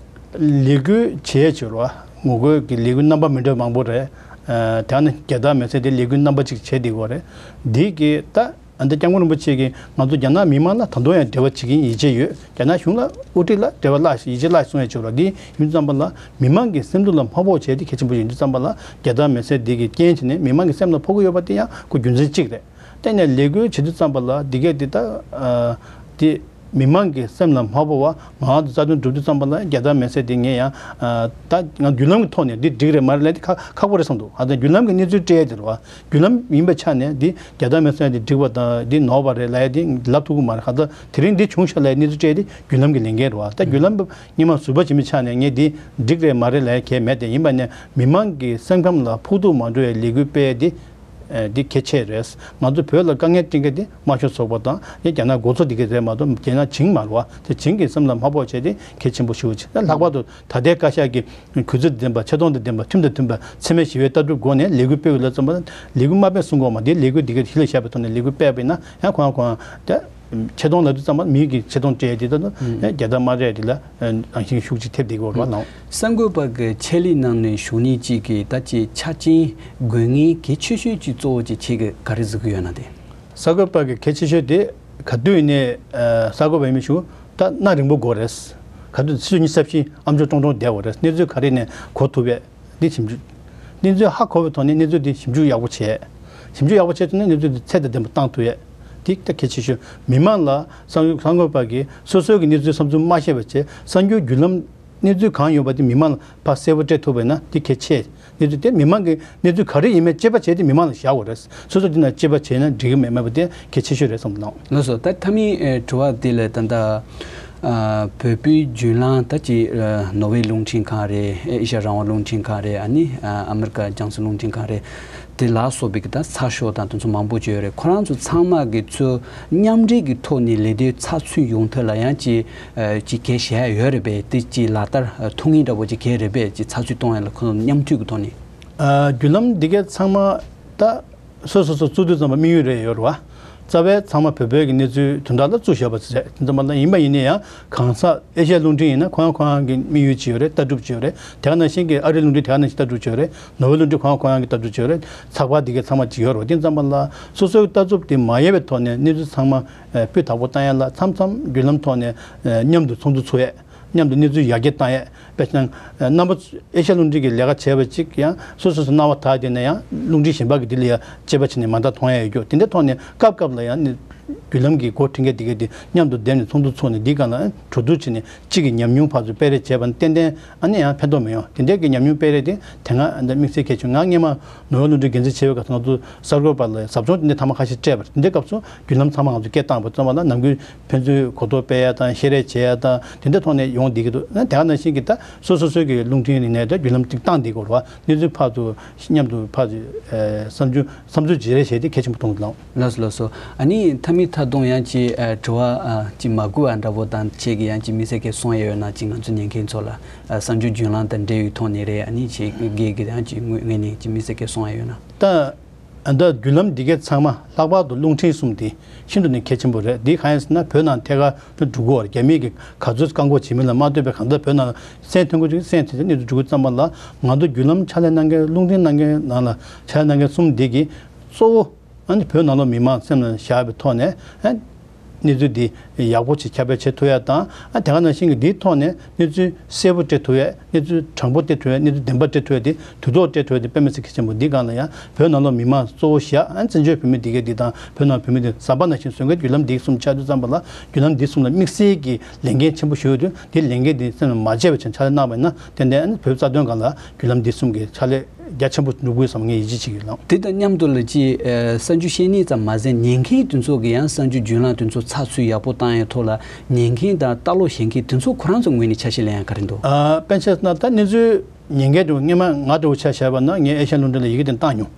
ལས་འགུལ་བྱེད་ཡས་བྱེད་རོགས། ངོ་རྒོལ་གྱི་ལས་འགུལ་རྣམ་པ་མི་འདྲ་བ་མང་པོ་རེད། ཨ་དེ་ནི་རྒྱལ་དར་མེ་སྲེག་དེ་ལས་འགུལ་རྣམ་པ་གཅིག་བྱས་བསྡད་ཡོད་རེད། འདི་གི་ད་ཨ་འདི་སྐྱབས་མགོན་རིན་པོ་ཆེ་གིས་ང་ཚོ་རྒྱ་ནག་མི་མང་ལ་ད་དུང་ཡང་འབྲེལ་བ་བྱེད་ཀྱི་ཡིན་ཡིད་ཆེས་ཡོད། རྒྱ་ནག་གཞུང་ལ་དབུ་ཁྲིད་ལ་འབྲེལ་བ་བརླག་ཡིད་ཆེས་བརླག་སོང་ཡས་བྱེད་རོགས། འདི་ཡིན་དུས་ཙམ་པ་ལ་མི་མང་གི་སེམས་གཏིང་ལ་མ་ཕོག་བྱས་དེ་གལ་ཆེན་པོ་ཡིན་དུས་ཙམ་པ་ལ་རྒྱལ་དར་མེ་སྲེག་འདི་གི་རྐྱེན་བྱས་ནས་མི་མང་གི་སེམས་ལ་ཕོག་གི་ཡོད་པ་དེ་ཡང་ཁོ་རྒྱུ་མཚན་གཅིག་རེད། དེ་ནས་ལས་འགུལ་བྱེད་དུས་ཙམ་པ་ལ་འདི་གས་འདི་ད་ཨ་དེ་མི་མང་གི་སེམས་ལ་མ་ཕོག་པ་མ་འོངས་དུ་རྩ་དོན་སྒྲུབ་དུས་ཙམ་པ་ལ་རྒྱལ་དར་མེ་སྲེག་འདི་ངས་ཡང་ཨ་ད་ང་བརྒྱུད་ལམ་གྱི་ཐོག་ནས་འདི་འགྲིག་རེད་མ་རེད་ལབ་དེ་ཁག་ཁག་པོ་རེད་བསམ་འདུག་ཨ་ད་བརྒྱུད་ལམ་གྱི་གནས་ཚུལ་སྤྲད་ཡ་དེ་རེད་བ། བརྒྱུད་ལམ་ཡིན་པའི་ཆ་ནས་འདི་རྒྱལ་དར་མེ་སྲེག་འདི་འགྲིག་པ་དང་འདི་ནོར་བ་རེད་ལབ་ཡ་དེ་ལབ་ཐུབ་ཀྱི་མ་རེད། གང་ལྟར་དེ་རིང་འདི་བྱུང་ཤག་ལབ་ཡ་གནས་ཚུལ་སྤྲད་དེ་བརྒྱུད་ལམ་གྱི་ལས་འགན་རེད་བ། ད་བརྒྱུད་ལམ་སྔོན་མ་ཟུར་པ་བྱེད་མི་ཆ་ནས་ངས་འདི་འགྲིག་རེད་མ་རེད་ལབ་ཡ་གང་ཡང་མེད་དེ། ཡིན་པ་ནས་མི་མང་གི་སེམས་ཁམས་ལ་ཕོག་ཐུག་མ་འགྲོ་བའི་ལས་འགུལ་སྤེལ་ཡ་འདི་ཨ་འདི་གལ་ཆེ་རེད། ང་ཚོ་བོད་ལ་དཀའ་ངལ་སྤྲད་མཁན་དེ་དམར་ཤོག་ཚོགས་པ་དང་ཡང་རྒྱ་ནག་འགོ་གཙོ་འདི་ག་རེད་མ་གཏོགས་རྒྱ་ནག་བྱིངས་མ་རེད་བ། དེ་བྱིངས་ཀྱི་སེམས་ལ་མ་ཕོག་བྱས་ཏེ་གལ་ཆེན་པོ་ཞེ་པོ་ཅིག་ད་ལྷག་པར་དུ་ད་ལྟའི་བཀའ་ཤག་གི་གུས་བརྩི་དང་ལྡན་པ་ཆེ་མཐོང་དང་ལྡན་པ་ཁྲིམས་དང་མཐུན་པ་འཚེ་མེད་ཞི་བའི་ལྟ་གྲུབ་སྒོ་ནས་ལས་འགུལ་སྤེལ་དགོས་ལབ་ཙམ་པ་ལས་འགུལ་མ་སྤེལ་གསུང་གི་ཡོད་མ་རེད། ལས་འགུལ་འདི་ག་གཞི་ལ་བཞག་པའི་ཐོག་ནས་ལས་འགུལ་སྤེལ་བ་ཡིན་ན་ཡང་ཁོ་རང་ཁོ་རང་ད་ཆེ་མཐོང་ལབ་དུས་ཙམ་པ་མི་གི་ཆེ་མཐོང་སྤྲད་དེ་ད་ནི་རྒྱལ་དར་དམར་རེད་དེ་ལ་ཨང་ཤིང་ཤུགས་ཅིག་ཐེབས་བསྡད་ཀྱི་ཡོད་རེད་བ་ལགས། གསར་འགོད་པ་གི་ཆེད་ལས་ནང་ནས་ཞུ་མཁན་གཅིག་གིས་ད་ཅིག་ཆ་རྐྱེན་དགོས་ངེས་གལ་ཆེ་ཤོས་ཅིག་གཙོ་བོ་ཅིག་ཁྱེད་ཀྱིས་ག་རེ་གཟིགས་ཀྱི་ཡོད་ན་དེ། གསར་འགོད་པ་གི་གལ་ཆེ་ཤོས་དེ་ག་དུས་ཡིན་ནའི་ཨ་གསར་འགོད་པ་ཡིན་མི་ཞུ་ད་གནའ་རིང་པོ་དགོས་རེད། ག་དུས་ཆུ་ཚོད་ཉི་ཤུ་རྩ་བཞི་ཨ་མཆོག་ཀྲོང་ཀྲོང་བསྡད་དགོས་རེད། གནས་ཚུལ་ག་རེ་ནས་གོ་ཐུབ་ཡས། འདི་ཞིབ་འཇུག་གནས་ཚུལ་ཧ་གོ་བའི་ཐོག་ནས་གནས་ཚུལ་འདི་ཞིབ་འཇུག་ཡག་པོ་བྱས། ཞིབ་འཇུག་ཡག་པོ་བྱས་ཐུབ་ན་གནས་ཚུལ་འདི་ཚད་དང་ལྡན་པ་བཏང་ཐུབ་ཡས། འདི་ད་གལ་ཆེ་ཤོས། མི་མང་ལ་གསར་འགོད་གསར་འགོད་པ་གིས་སོ་སོའི་གི་གནས་ཚུལ་བསམ་ཚུལ་མ་བཤད་པ་བྱས་གསར་འགྱུར་བརྒྱུད་ལམ་གནས་ཚུལ་གང་ཡོད་པ་དེ་མི་མང་ལ་ཕར་གསལ་པོ་སྤྲད་ཐུབ་པ་ཡིན་ན་འདི་གལ་ཆེ། གནས་ཚུལ་དེ་མི་མང་གི་གནས་ཚུལ་ག་རེ་ཡིན་མིན་དཔྱད་པ་བྱས་ཏེ་མི་མང་ལ་བཞག་དགོས་རེད། སོ་སོ་དེ་ན་དཔྱད་པ་བྱས་ན་འགྲིག་གི་མེད་མེད་པ་དེ་གལ་ཆེ་ཤོས་རེད་བསམ་གནང་། ལགས་སོ། ད་མཐའ་མའི་ཨེ་དྲི་བ་དེ་ལ་ད་ལྟ་ཨ་བོད་པའི་བརྒྱུད་ལམ་ད་ཅིག་ཨ་ནོར་ཝེ་རླུང་འཕྲིན་ཁང་རེད། ཨེ་ཤ་ཡ་རང་དབང་རླུང་འཕྲིན་ཁང་རེད། ཨ་ནི་ཨ་ཨ་མི་རི་ཀ་རྒྱང་སྲིང་རླུང་འཕྲིན་ཁང་རེད། དེ་ལ་སོགས་པའི་གི་ད་ཚགས་ཤོག་དང་དེ་ཚོ་མང་པོ་ཅིག་ཡོད་རེད། ཁོ་རང་ཚོ་ཚང་མ་གི་ཚོ་མཉམ་འབྲེལ་གི་ཐོག་ནས་ལས་དོན་ཚགས་ཚུད་ཡོང་ཐབས་ལ་ཡང་ཅིག་ཨ་ཅིག་གལ་བཞེས་ཡ་ཡོད་རེད་པས། དེ་ཅིག་ལག་བསྟར་ཨ་ཐུབ་ངེས་འདྲ་པོ་ཅིག་གལ་རེད་པས། ཅིག་ཚགས་ཚུད་གཏོང་ཡ་ལ་ཁོ་ཚོ་མཉམ་མཐུད་ཀྱི་ཐོག་ནས། ཨ་བརྒྱུད་ལམ་འདི་གའི་ཚང་མ་ད་སོ་སོ་སོ་བཙུགས་དུས་ཙམ་པ་དམིགས་ཡུལ་རེ་ཡོད་རེད་བ། རྩ་བའི་ཚང་མ་བོད་བོད་ཀྱི་གནས་ཚུལ་དོན་དག་ལ་བཙུགས་བཞག་པ་རེད། དེ་ཙམ་པ་ལ་ཡིན་པ་ཡིན་ན་ཡང་གང་ཟག་ཨེ་ཤ་ཡ་རླུང་འཕྲིན་ཡིན་ན་ཁོ་རང་ཁོ་རང་གི་དམིགས་ཡུལ་ཅིག་ཡོད་རེད། ལྟ་གྲུབ་ཅིག་ཡོད་རེད། དེ་ག་ནང་བཞིན་གྱི་ཨ་རིའི་རླུང་འཕྲིན་དེ་ག་ནང་བཞིན་ལྟ་གྲུབ་ཅིག་ཡོད་རེད། ནོར་ཝེ་རླུང་འཕྲིན་ཁོ་རང་ཁོ་རང་གི་ལྟ་གྲུབ་ཅིག་ཡོད་རེད། ཚགས་པར་འདི་གའི་ཚང་མ་ཅིག་ཡོད་རེད་བ། དེ་ཙམ་པ་ལ་སོ་སོའི་ལྟ་གྲུབ་དེ་མ་ཡལ་བའི་ཐོག་ནས་གནས་ཚུལ་ཚང་མ་སྤུས་དག་པོ་བཏང་ཡ་ལ་མཚམས་མཚམས་བརྒྱུད་ལམ་ཐོག་ནས་མཉམ་དུ་ཚོགས་འདུ་ཚོགས་ཡས། མཉམ་དུ་གནས་ཚུལ་ཡར་རྒྱས་བཏང་ཡས། དཔེ་ཆ་རྣམ་པ་ཨེ་ཤ་ཡ་རླུང་འཕྲིན་གྱི་ལས་ཀ་བྱས་པ་གཅིག་ཡང་སོ་སོ་སོ་སྣང་བ་དག་བསྡད་ན་ཡང་རླུང་འཕྲིན་གཞན་པ་གི་དེ་ལ་ཡང་དཔྱད་པ་བྱས་ནས་མ་མཐའ་མཐོང་ཡ་ཡོད་རྒྱུ་དེ་འདྲའི་ཐོག་ནས་སྐབས་སྐབས་ལ་ཡང་ནི་བརྒྱུད་ལམ་གྱི་འགོ་ཁྲིད་མཁན་དེ་གས་དེ་མཉམ་དུ་བསྡེབས་ནས་ཚོགས་འདུ་ཚོགས་ནས་འདི་སྒང་ལ་གྲོས་བསྡུར་བྱས་ནས་གཅིག་གི་ཉམས་མྱོང་ཕར་ཚུར་སྤེལ་རེས་བྱས་པ་ནི་ཏན་ཏན་ཨ་ནི་ཡང་ཕན་ཐོགས་མི་ཡོང་། དེ་འདྲའི་གི་ཉམས་མྱོང་སྤེལ་རེས་དེ་དེ་སྔ་ཨ་ནི་དམིགས་བསལ་གལ་ཆེ། ང་སྔས་མ་ནོར་ཝེ་རླུང་འཕྲིན་འགན་འཛིན་བྱས་པའི་སྐབས་སུ་ང་ཚོ་གསར་འགོད་པ་ལ་ཟབ་སྦྱོང་དེ་འདྲའི་ཐ་མ་ཁ་ཤས་སྤྲད་པ་རེད། དེ་འདྲའི་སྐབས་སུ་བརྒྱུད་ལམ་ཚང་མ་ང་ཚོ་སྐད་བཏང་བ་ཙམ་པ་ལ་ནམ་རྒྱུན་ཕན་ཚུན་གོ་རྟོགས་སྤེལ་ཡ་དང་བཤད་རེས་བྱེད་ཡ་དང་དེ་འདྲའི་ཐོག་ནས་ཡོང་བསྡད་ཀྱི་འདུག་ཨ་དེ་ག་ནང་བཞིན་གྱི་ད་སོ་སོ་སོའི་གི་རླུང་འཕྲིན་རིག་གནས་དང་བརྒྱུད་ལམ་ཅིག་བཏང་བསྡད་དགོས་རེད་བ། གནས་ཚུལ་ཕར་ཚུར་མཉམ་དུ་ཕར་ཚུར་ཨ་བསམ་ཚུལ་བསམ་ཚུལ་བརྗེ་རེས་བྱས་ཏེ་གལ་ཆེན་པོ་མཐོང་གི་འདུག་ལགས། ལགས་སོ་ལགས་སོ། ཨ་ནི་མཐའ་མའི་མཐའ་སྡོམ་ཡང་ཅིག་ཨ་དྲི་བ་ཨ་ཅིག་མ་གོ་བ་འདྲ་པོ་དང་ཁྱེད་ཀྱི་ཡང་ཅིག་དམིགས་བསལ་གྱི་གསུང་ཡ་ཡོད་ན་ཅིག་ང་ཚོ་ཉན་མཁན་ཚོ་ལ་ཨ་གསར་འགྱུར་བརྒྱུད་ལམ་དང་འབྲེལ་བའི་ཐོག་ནས་རེད། ཨ་ནི་ཁྱེད་ཀྱི་གི་ཡང་ཅིག་ངོས་ངོས་ནས་ཅིག་དམིགས་བསལ་གྱི་གསུང་ཡ་ཡོད་ན། ད་ཨ་ད་བརྒྱུད་ལམ་འདི་གའི་ཚང་མ་ལྷག་པར་དུ་རླུང་འཕྲིན་གསུམ་དེ་ཤིན་ཏུ་ནས་གལ་ཆེན་པོ་རེད། འདི་གང་ཡིན་ཟེར་ན་བོད་ནང་ཐད་ཀར་དུ་འགྲོ་གི་ཡོད་རེད། རྒྱ་མི་གིས་ག་ཚོད་བཀག་འགོག་བྱེད་མིན་ལ་མ་ལྟོས་པའི་གང་ལྟར་བོད་ནང་ལ་གསན་ཐོན་གྱི་འདུག་གསན་ཐོན་ཚེ་གནས་ཚུལ་འགྲོ་གི་ཙམ་པ་ལ་ང་ཚོ་བརྒྱུད་ལམ་ཕྱག་ལས་གནང་མཁན་རླུང་འཕྲིན་གནང་མཁན་ནང་ལ་ཕྱག་ལས་གནང་མཁན་གསུམ་འདི་གིས་གཙོ་བོ་ཨ་ནི་བོད་ནང་ལོགས་མི་མང་སེམས་ལ་བཞག་པའི་ཐོག་ནས་ཨ་ གནས་ཚུལ་འདི་ཡག་པོ་ཅིག་ཁྱབ་སྤེལ་བྱེད་ཐུབ་ཡ་དང་། ཨ་དེ་ག་ནང་བཞིན་གྱི་འདིའི་ཐོག་ནས་གནས་ཚུལ་གསལ་པོ་སྤྲད་ཐུབ་ཡ། གནས་ཚུལ་དྲང་པོ་སྤྲད་ཐུབ་ཡ། གནས་ཚུལ་བདེན་པ་སྤྲད་ཐུབ་ཡ། དེ་དུས་ཐོག་སྤྲད་ཐུབ་ཡ་དེ་དཔེ་མི་སྲིད་གལ་ཆེན་པོ། འདི་སྒང་ལ་ཡང་བོད་ནང་ལོགས་མི་མང་གཙོ་བོ་བཞག་ཨ་བཙན་བྱོལ་བོད་མི་འདི་གའི་འདི་དང་བོད་ནང་བོད་མི་འདི་ཟམ་པ་ནང་བཞིན་བཟོ་མཁན་བརྒྱུད་ལམ་འདི་གསུམ་ཆགས་དུས་ཙམ་པ་ལ། བརྒྱུད་ལམ་འདི་གསུམ་ལ་དམིགས་བསལ་གྱི་ལས་འགན་ཆེན་པོ་ཞིག་ཡོད་དུས། དེ་ལས་འགན་འདི་སེམས་ལ་མ་བརྗེད་པ་བྱས་ཕྱག་ལས་གནང་བ་ཡིན་ན། ཏན་ཏན་ཨ་ནི་བོད་རྩ་དོན་སྒང་ལ་བརྒྱུད་ལམ་འདི་གསུམ་གྱི་ཕྱག་ལས་རྒྱ་ཆེན་པོ་འགྲུབ་དགོས་བསམ། ངས་ཡིད་ཆེས་བྱེད་ཀྱི་ཡོད་ལགས། དེ་དང་མཉམ་དུ་ལ་ཅིག་ཨ་གསར་འགྱུར་བཤད་མཁན་ཙམ་མ་ཟད། ཉན་མཁན་དེ་ཚོ་གི་ཡང་གསར་འགྱུར་བརྒྱུད་ལམ་དེ་ཚོ་ཚགས་ཚུད་ཡག་པོ་བཏང་ཡའི་ཐོག་ལ། ཉན་མཁན་དང་ལྟ་ཀློག་བྱེད་མཁན་དེ་ཚོ་ཁོ་རང་ཚོའི་ངོས་ནས་ཆ་ཤས་ལེན་ཡ་ག་རེ་འདུག་ཨ་དཔེར་ན་ཆ་བཞག་ན་ད་གནས་ཚུལ་ཉན་མཁན་དེ་སྔོན་མ་ང་འདྲ་བོ་ཆ་བཞག་པ་ན། ངས་ཨེ་ཤ་ཡ་རླུང་འཕྲིན་ལ་ཡི་གེ་དེ་བཏང་མྱོང་།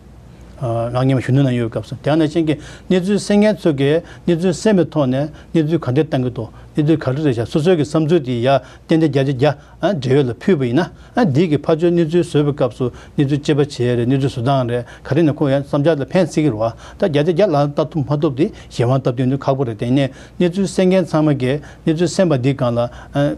ཨ་ང་སྔོན་མ་གཞོན་ནུ་ནང་ཡོད་སྐབས་སུ། དེ་ནང་བཞིན་གྱི་གནས་ཚུལ་གསན་མཁན་ཚོ་གིས་གནས་ཚུལ་གསན་པའི་ཐོག་ནས་གནས་ཚུལ་ག་འདྲས་བཏང་གི་འདུག་གནས་ཚུལ་ག་རེ་རེད་བཞག་སོ་སོའི་གི་བསམ་ཚུལ་དེ་ཡ་ཏན་ཏན་བརྒྱ་ཆ་བརྒྱ་ཨ་འབྲེལ་ཡོད་ལ་ཕུལ་བ་ཡིན་ན། ཨ་འདི་གི་ཕར་ཕྱོགས་གནས་ཚུལ་བཟོ་བའི་སྐབས་སུ་གནས་ཚུལ་དཔྱད་པ་བྱེད་ཡ་རེད། གནས་ཚུལ་བཟོ་སྟངས་རེད། ག་རེ་ནས་ཁོ་ཡང་བསམ་འཆར་ལ་ཕན་སྲིད་ཀྱི་རེད་བ། ད་བརྒྱ་ཆ་བརྒྱ་ལག་ལེན་བསྟར་ཐུབ་མ་ཐུབ་དེ་གཞན་དབང་སྟབས་བསྟུན་དུས་ཁག་པོ་རེད། དེ་ནས་གནས་ཚུལ་གསན་མཁན་ཚང་མ་གིས་གནས་ཚུལ་གསན་པ་འདི་སྒང་ལ་ཨ་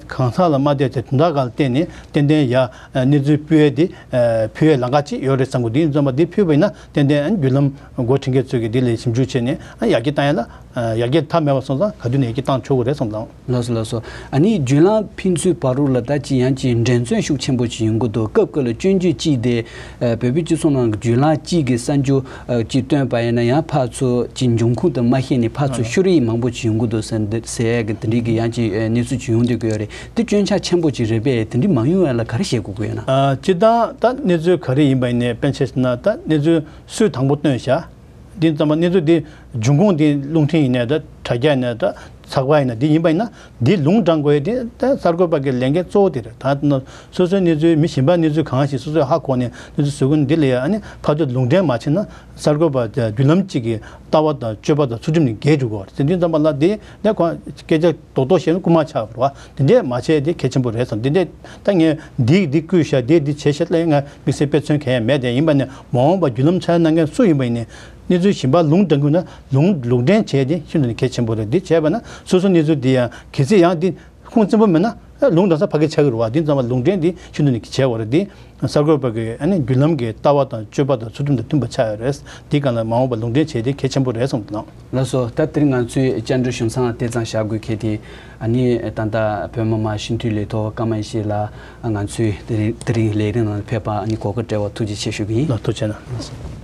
གང་ཟག་ལ་མ་བལྟས་ཏེ་དོན་དག་སྒང་ལ་བལྟས་ནས་ཏན་ཏན་ཡ་ཨ་གནས་ཚུལ་སྤེལ་ཡ་དེ་ཨ་ཕུལ་ཡ་ལམ་ཁ་ཅིག་ཡོད་རེད་བསམ་གི་འདུག་ཡིན་ཙང་མ་འདི་ཕུལ་བ་ཡིན་ན། ཏན་ཏན་ཨ་བརྒྱུད་ལམ་འགོ་ཁྲིད་མཁན་ཚོས་ཀྱིས་འདི་ལ་ཞིབ་འཇུག་བྱས་ནས་ཨ་ཡར་རྒྱས་བཏང་ཡ་ལ། ཨ་ཡར་རྒྱས་མཐའ་མེད་པ་སོང་ཙང་ག་དུས་ནས་ཡར་རྒྱས་བཏང་ཆོག་གི་རེད་བསམ་དང་། ལགས་སོ། ལགས་སོ། ཨ་ནི་བརྒྱུད་ལམ་ཕན་ཚུན་བར་དུ་ལ་ད་ཅི་ཡང་ཅི་འགྲན་རྩོད་ཤུགས་ཆེན་པོ་ཅིག་ཡོང་གི་འདུག་སྐབས་སྐབས་ལ་སྐྱོན་བརྗོད་ཅིག་དེ་ཨ་བོད་པའི་སྤྱི་ཚོགས་ནང་གི་བརྒྱུད་ལམ་གཅིག་གི་གསར་འགྱུར་ཨ་ཅིག་བཏོན་པ་ཡིན་ན་ཡང་ཕར་ཚུར་ཅིག་འབྱུང་ཁུངས་དེ་མ་ཤེས་ནས་ཕར་ཚུར་ཤོད་རེས་མང་པོ་ཅིག་ཡོང་གི་འདུག་ཟེར་འདི་ཟེར་ཡ་གི་དེ་འདྲའི་གི་ཡང་ཅིག་ཨ་གནས་ཚུལ་ཅིག་ཡོང་བསྡད་ཀྱི་ཡོད་རེད། དེ་སྐྱོན་ཆ་ཆེན་པོ་ཅིག་རེད་པས། དེ་འདྲའི་མ་ཡོང་ཡ་ལ་ག་རེ་བྱེད་དགོས་ཀྱི་ཡོད་ན། ཨ་སྤྱིར་བཏང་ད་གནས་ཚུལ་ག་རེ་ཡིན་པ་ཡིན་ནའི། དཔེར་ན་ཆ་བཞག་ན་ད་གནས་ཚུལ་སུས་དང་པོ་བཏོན་བཞག་འདི་ཙམ་པ་གནས་ཚུལ་འདི་འབྱུང་ཁུངས་འདི་རླུང་འཕྲིན་ཡིན་ནའི་ད་དྲ་རྒྱ་ཡིན་ནའི་ད་ཚགས་པར་ཡིན་ན་འདི་ཡིན་པ་ཡིན་ན། འདི་ལུང་དྲངས་དགོས་ཡ་འདི་ད་གསར་འགོད་པ་གི་ལས་འགན་གཙོ་བོ་དེ་རེད། ད་ནི་སོ་སོའི་གནས་ཚུལ་མི་གཞན་པ་གནས་ཚུལ་གང་ཞིག་སོ་སོས་ཧ་གོ་ནས་གནས་ཚུལ་བཟོ་དགོས་ན། འདི་ལ་ཡ་ཨ་ནི་ཕར་ཚུར་ལུང་འདྲེན་མ་བྱས་ན་གསར་འགོད་པ་བརྒྱུད་ལམ་གཅིག་གི་ལྟ་བ་དང་སྤྱོད་པ་དང་ཚུལ་ཁྲིམས་ནི་འགལ་འགྲོ་གི་རེད། དེ་འདི་ཙམ་པ་ལ་འདི་ནས་ཁོ་སྐད་ཆ་རྡོག་རྡོག་བཤད་ན་རྐུ་མ་ཆགས་པ་རེད་བ། དེ་འདྲས་མ་བྱས་དེ་གལ་ཆེན་པོ་རེད་བསམ། དེ་འདྲས་ད་ངས་འདི་འདི་བརྐུས་ཤག་འདི་འདི་བྱས་ཤག་ལ་ང་དམིགས་བསལ་དཔེ་མཚོན་གང་ཡང་མེད་དེ། ཡིན་པ་ནས་མ་འོངས་པ་བརྒྱུད་ལམ་ཆགས་གནང་མཁན་སུ་ཡིན་པ་ཡིན་ནའི་གནས་ཚུལ་གཞན་པ་ལུང་དྲངས་དགོས་ན་ལུང་ལུང་འདྲེན་བྱས་ཏེ་ཤིན་ཏུ་ནས་གལ་ཆེན་པོ་རེད། འདི་བྱས་པ་ན་སོ་སོ་གནས་ཚུལ་འདི་ཡང་གལ་སྲིད་ཡང་འདི་ཁུངས་བཙན་པོ་མེད་ན་ལུང་དྲངས་ས་ཕ་གི་ཆགས་ཀྱི་རེད་བ། འདི་ཙམ་པ་ལུང་འདྲེན་འདི་ཤིན་ཏུ་ནས་གལ་ཆེ་བ་རེད། འདི་གསར་འགོད་པ་གི་ཨ་ནི་བརྒྱུད་ལམ་གྱི་ལྟ་བ་དང་སྤྱོད་པ་དང་ཚུལ་ཁྲིམས་དང་མཐུན་པ་ཆགས་ཡོད་རེད། འདི་སྒང་ལ་མ་འོངས་པ་ལུང་འདྲེན་བྱས་ཏེ་གལ་ཆེན་པོ་རེད་བསམ་གྱི་འདུག་ལགས་སོ། ད་དེ་རིང་ང་ཚོའི་བཅར་འདྲི་ཞུ་མཚམས་དེ་ཙམ་བཞག་དགོས་ཁེལ་ཏེ། ཨ་ནི་ད་ལྟ་བོད་མི་མང་སྤྱི་འཐུས་ལས་ཐོག་ཀརྨ་ཡེ་ཤེས་ལགས་ང་ཚོའི་དེ་རིང་དེ་རིང་ལས་རིམ་ནང་ཕེབས་པ་ཨ་ནི་གོ་སྐབས་སྤྲད་པར་ཐུགས་རྗེ་ཆེ་ཞུ་གི་ཡིན། ལགས་ཐུགས་རྗེ་གནང་།